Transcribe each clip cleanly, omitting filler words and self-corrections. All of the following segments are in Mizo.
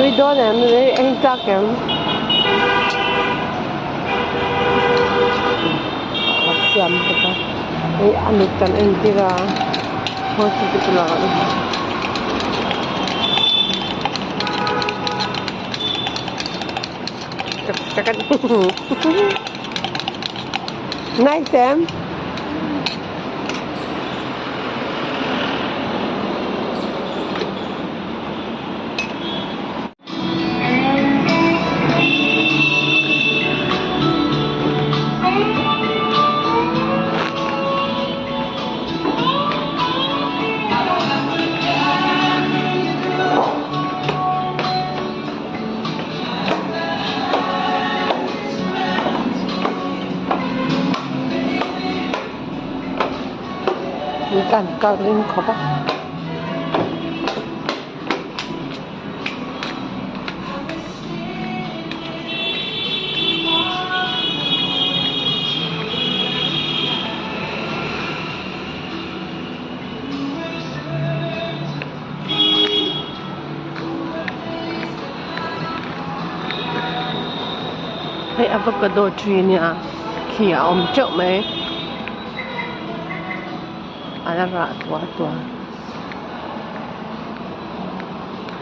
Tui dawn em ei chak em? A siam bawk a hei a mit kan entir a hospital ah Nice em? Kan kal ring khawp a. Hei avocado tree ania khi a awm teuh mai a la rah tuah tuah.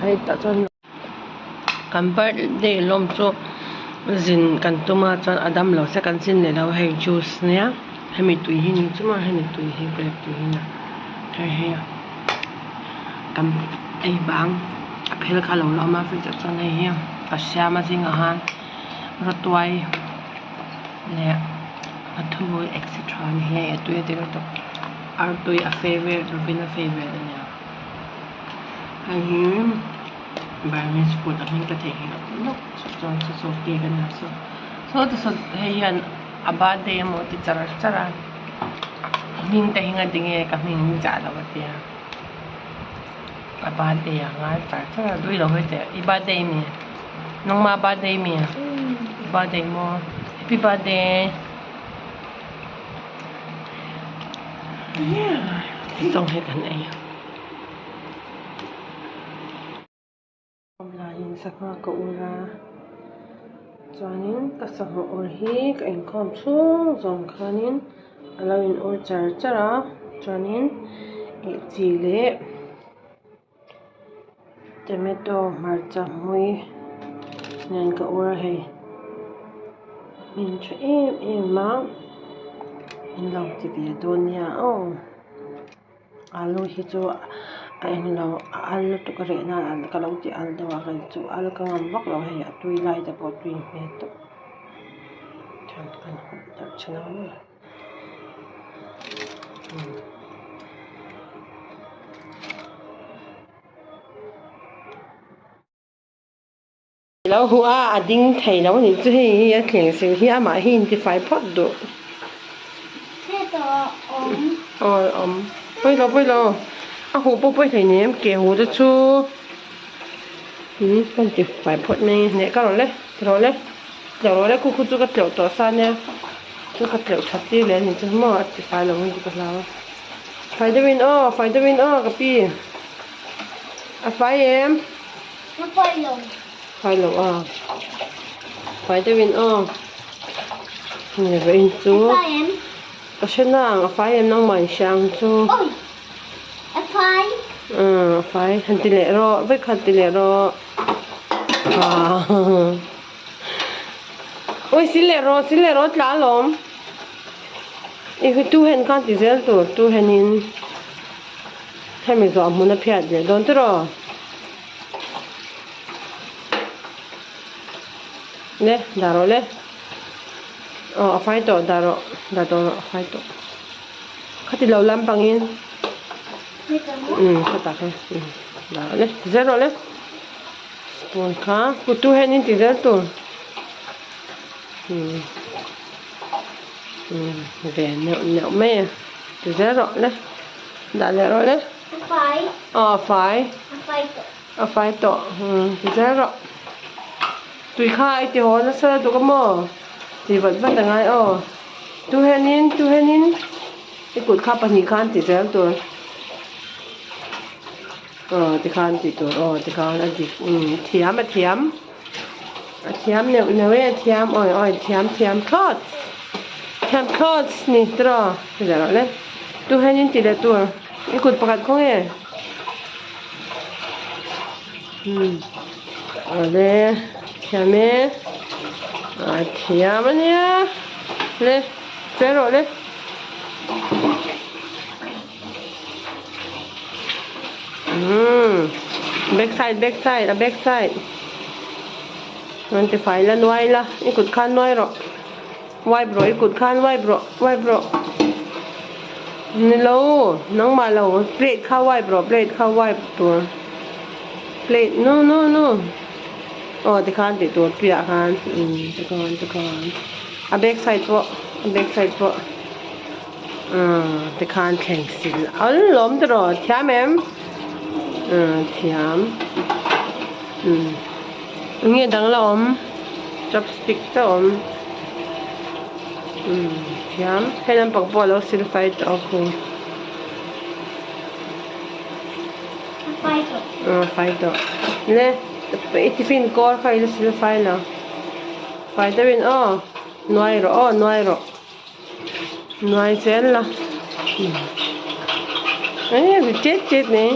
Hei tah chuan kan birthday lawm chu zin kan tum a chuan a dam lo se kan zin leh lo hei juice nia hemi tui hi ni chu maw hemi tui hi grape tui hi nia hei hei kan ei bang a phel kha a lo la awm a fridge ah chuan hei hi ka siam a zingah khan rawtuai leh a thu etc a ni hei a tui a ti lutuk artui a favourite Robina favourite a nia hei hi burmese food a hming ka theihnghilh lawk chuan saw saw cake a nia saw saw te saw hei hian a birthday emaw ti char char a hming te hi nga tinge ka hming min zah loh a tia a birthday ah ngai char char a duilo hei teh i birthday ami nangma birthday ami birthday maw happy birthday. Tawng hi kan ei a laiin sangha ka ur a chuanin ka sangha ur hi ka inkhawm chhung zawng khanin a lo in ur char char a chuanin ih chi leh tomato hmarcha hmui nen ka ur a hei hmin tha em em a in lo ti ve dawn nia aw alu hi chu a englo a al lutuk a reh nan ka lo ti al deuh a kei chu al ka ngam vak lo hei a tui lai te pawh a tui hmel tawp chuan kan hawp darh thin ang maw. Lo huh a a ding thei lo a nih chu hei hi a thleng sil hi amah hi intifai phawt duh aw awm pawi lo pawi lo a huh pawh pawi hlei nem ke huh te chu ka intifai phawt mai a hneh ka rawh le ti rawh le. Tleuh rawh le khu khu chu ka tleuh tawh sa nia chu ka tleuh that tir leh a ni chu maw a ti fai lo ang tih ka hlau a fai deuhin aw fai deuhin aw ka pi a fai em a fai lo fai lo a fai deuhin aw ni vawiin chu a fai em ka hre nang a fai em nangmah in hria ang chu oi a fai a fai han ti leh rawh vawikhat ti leh rawh Ui sil leh rawh sil leh rawh tla alawm i hi tu hen khan ti zel tur tu hen in hemi zawh hmun a phiat leh dawn tiraw le dah rawh le aw a fai tawh dah rawh dah tawh rawh a fai tawh khati lo lampang in khatah khan dah rawh le ti zel rawh le. Spoon kha kutu hian in ti zel tur ve neuh neuh mai a ti zel rawh le dah leh rawh le aw a fai a fai tawh ti zel rawh tui kha i ti haw nasa lutuk a maw ti vat vat a ngai aw tu hianin tu hianin i kut kha pahnih khan ti zel tur. Aw tikhan tih tur aw tikhan a dik umm thiam a thiam a thiam neuh neuh e a thiam awi awi thiam thiam thlawt thiam thlawt ni tiraw ti leh rawh le tu hian in ti leh tur i kut pakhat khaw nge umm awle thiam e a thiam a nia le che rawh le. Umm back side back side a back side rawn ti fai la nuai la i kut khan nuai rawh wipe rawh i kut khan wipe rawh wipe rawh nilo nangmah lo plate kha wipe rawh plate kha wipe tur plate no no no aw tikhan tih tur tuiah khan umm tikhan tikhan a back side pawh a back side pawh. Umm tikhan thleng sil awl lawm tiraw thiam em umm thiam umm enge dang la awm chopstick te awm umm thiam hei lampang pawh alo sil fai tawh a khu a fai tawh le i tiffin kawr kha ila sil fai lo fai deuhin aw nuai rawh aw nuai rawh. Nuai zel la eh ri chet chet nei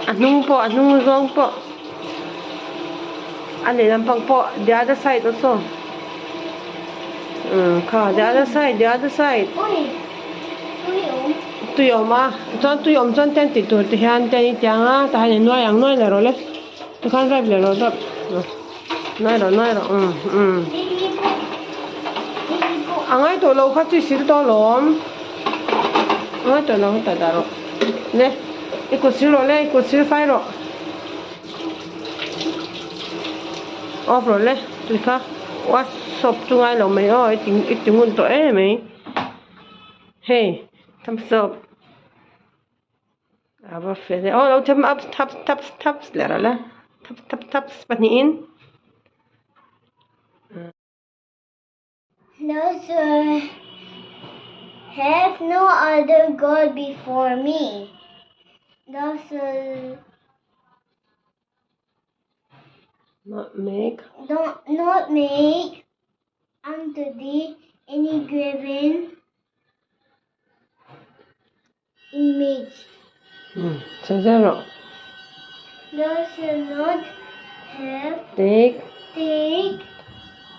a hnung pawh a hnung zawng pawh a lehlam pang pawh the other side also umm kha the other side the other side tui awm a chuan tui awm chuan ten tih tur ti hian ten i tiang a tah hian i nuai ang nuai leh rawh le tikhan rep leh rawh deuh. Nuai rawh nuai rawh umm umm a ngai tawh lo kha chu i sil tawh alawm a ngai tawh lo hetah dah rawh le i kut sil rawh le i kut sil fai rawh off rawh le tui kha wash soap chu ngai lo mai aw i ti i ti ngun tawh em mai hei thumbs up. A va fel e aw lo them up thap thap thap leh rawh la thap thap thap pahnihin. No sir, have no other God before me. Thou shalt not make don't not make unto thee any graven image. Sawi zel rawh. Thou shalt not have Take take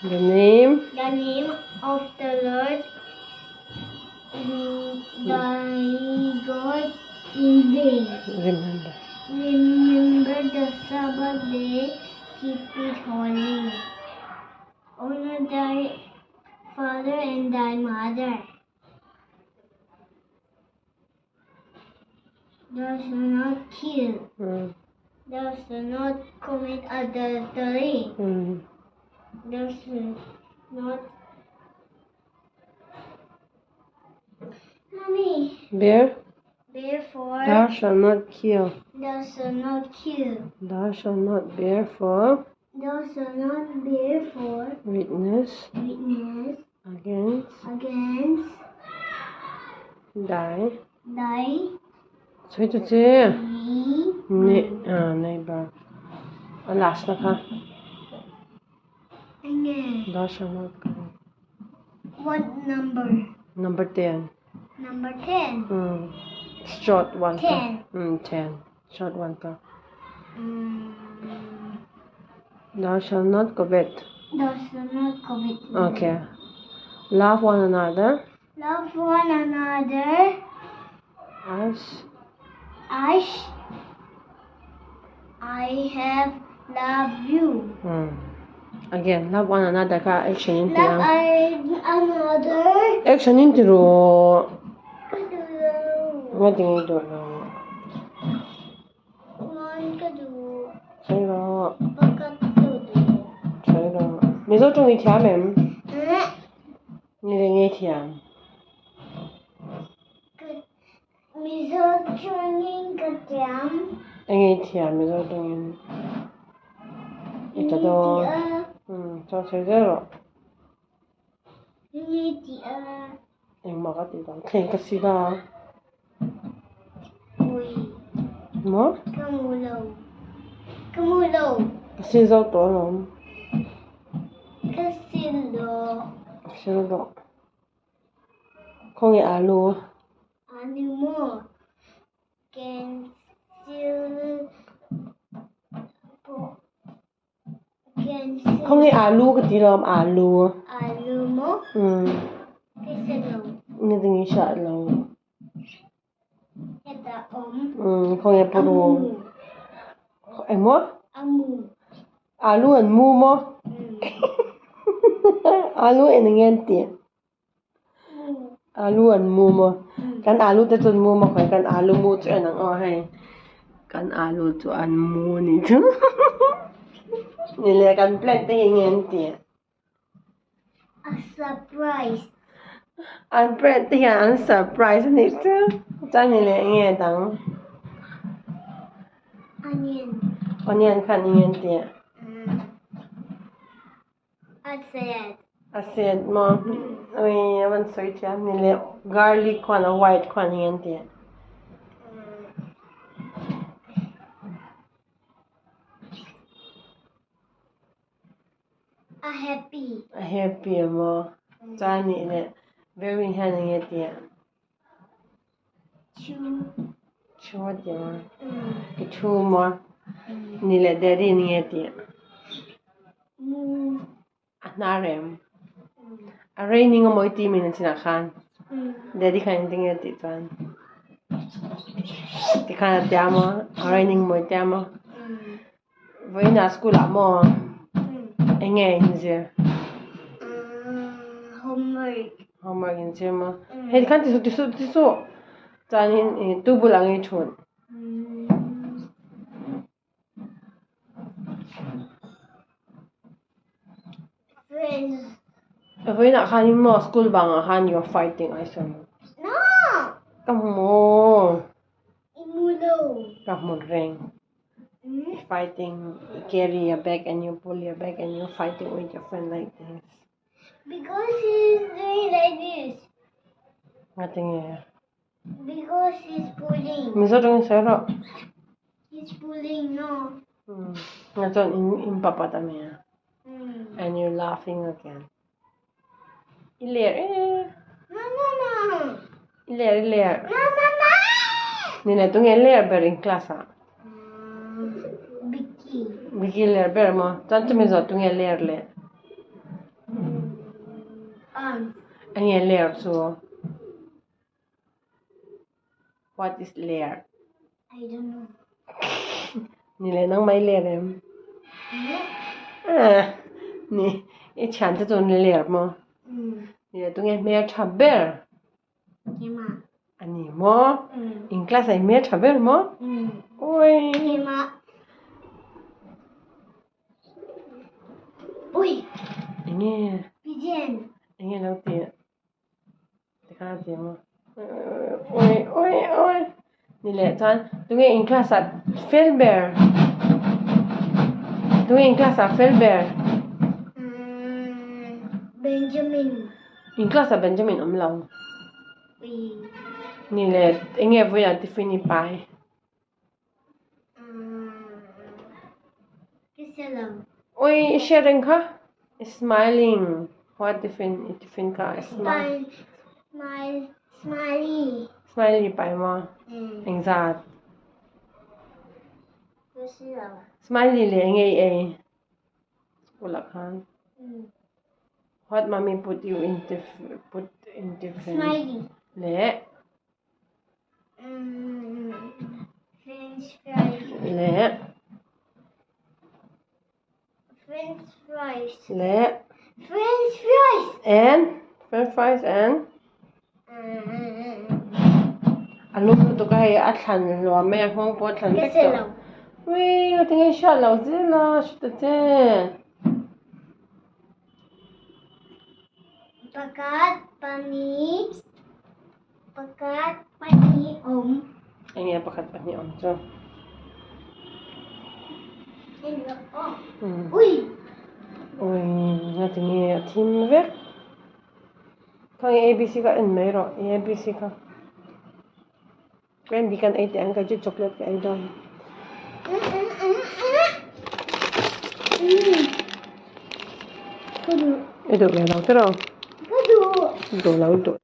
the name the name of the Lord thy God in vain. Remember. Remember the Sabbath day, keep it holy. Honor thy father and thy mother. Thou shalt not kill. Thou shalt not commit adultery. Thou shalt not. Mommy. Bear. Therefore. Thou shalt not kill. Thou shalt not kill. Thou shalt not bear for. Thou shalt not bear for. Witness. Witness. Against. Against. Thy. Thy. Sawi ta che. Ni. Ne, neighbor. A last na kha. Enge. Thou shalt not kill. What number? Number 10. Number 10. Short one. 10. 10. Short one ka. Thou shalt not covet. Thou shalt not covet. Okay. Love one another. Love one another. As. As I have loved you. Again, love one another kha action in ti Love another. Action in ti rawh. Ka duh lo. Nga ti nge duh lo. Ngan ka duh. Sawi rawh. Pakhat ka duh. Sawi rawh. Mizo tawng i thiam em? Ni leh nge thiam? Mizo tawngin ka thiam. Enge i thiam Mizo tawngin? I ta dawn. Chuan sawi zel rawh. Enge i tih a? Engmah ka tih lo. Thleng ka sil a. Ui. Maw? Ka hmu lo. Ka hmu lo. Ka sil zo tawh alawm. Ka sil lo. Ka sil rawh. Khawnge alu? Alu maw? Kan sil pawh. Khawnge alu ka ti lawm alu. Alu maw? Umm. Ka hre lo. Ni ding i hriat lo. Hetah awm. Umm khawnge purun. Engmaw? Amu. Alu an mu maw? Alu en enge an tih? Alu an mu maw? Kan alu te chu an mu maw khawi kan alu mu chu en ang aw hei kan alu chu an mu a nih chu ni leh kan plant te hi enge an tih? A surprise. An plant te hian an surprise a nih chu chuan ni leh enge dang? Onion. Onion khan enge an tih? A set. A set maw? Ui a van sawi thiam ni le. Garlic khuan a white khuan hi an ti. A happy. A happy maw? Chuan nih le very hian enge ti a? Chu. Chu a ti maw? I thu maw? Ni leh daddy ni nge ti? Mu. A hnar em? A raining a mawi ti min a chinah khan. Daddy khan engtin nge tih chuan? Ti khan a tia maw? A raining mawi tia maw? Vawiinah school ah maw? Eng nge in zir? Homework. Homework in zir maw? Hei tikhan ti suh ti suh ti suh. Chuanin ih tu bulah nge i thut? Friends. Vawiinah khanin maw school bangah khan you are fighting I saw you. No! Ka hmu. I hmu lo. Ka hmu reng. Fighting, you carry your bag and you pull your bag and you fighting with your friend like this. Because he's doing like this. Ngatinge? Because he's pulling. Mizo tawngin sawi rawh. He's pulling, no. Nga chuan in in papat a mi a. And you're laughing again. I ler e. No, no, no. I ler, i ler. No, no, no. Ni le tunge ler ber in class ah. Vicky. Vicky ler ber maw? Chuan chumi zawh tunge ler le? Aunt. Enge ler chu? What is ler? I don't know. Ni le nang mai ler em? Ni i thian te chu ni ler maw? Ni le tunge hmel tha ber? Kema. Ani maw? In class ah i hmel tha ber maw? Ui. Kema. Ui. Enge? Pigeon. Enge lo ti? Tikhan a ti maw? Ui ui ui Ni leh chuan tunge in class ah fel ber? Tunge in class ah fel ber? Benjamin. In class ah Benjamin awm lo. Ui. Ni leh enge vawiah tiffin i pai? Ui i hriat reng kha i smiling what tiffin i tiffin kha i smile Smiley smiley pai maw engzat smiley leh enge i ei school ah khan what mummy put you in put in tiffin leh. French fries. Leh. French fries. Leh. French fries. And French fries and a lum lutuk a hei a thlan hluam mai a nghawng pawh a thlan vek tawh. Ui a tinge hriat lo zel a hre ta che. Pakhat pahnih pakhat pahnih awm. Enge pakhat pahnih awm chu? Ui. Ui nga tinge a thim vek. Kha nge ABC kha en mai rawh i ABC kha. Candy kan ei teh ang kei chu chocolate ka ei dawn. I duh ve lo tiraw? Ka duh. Duh lo duh.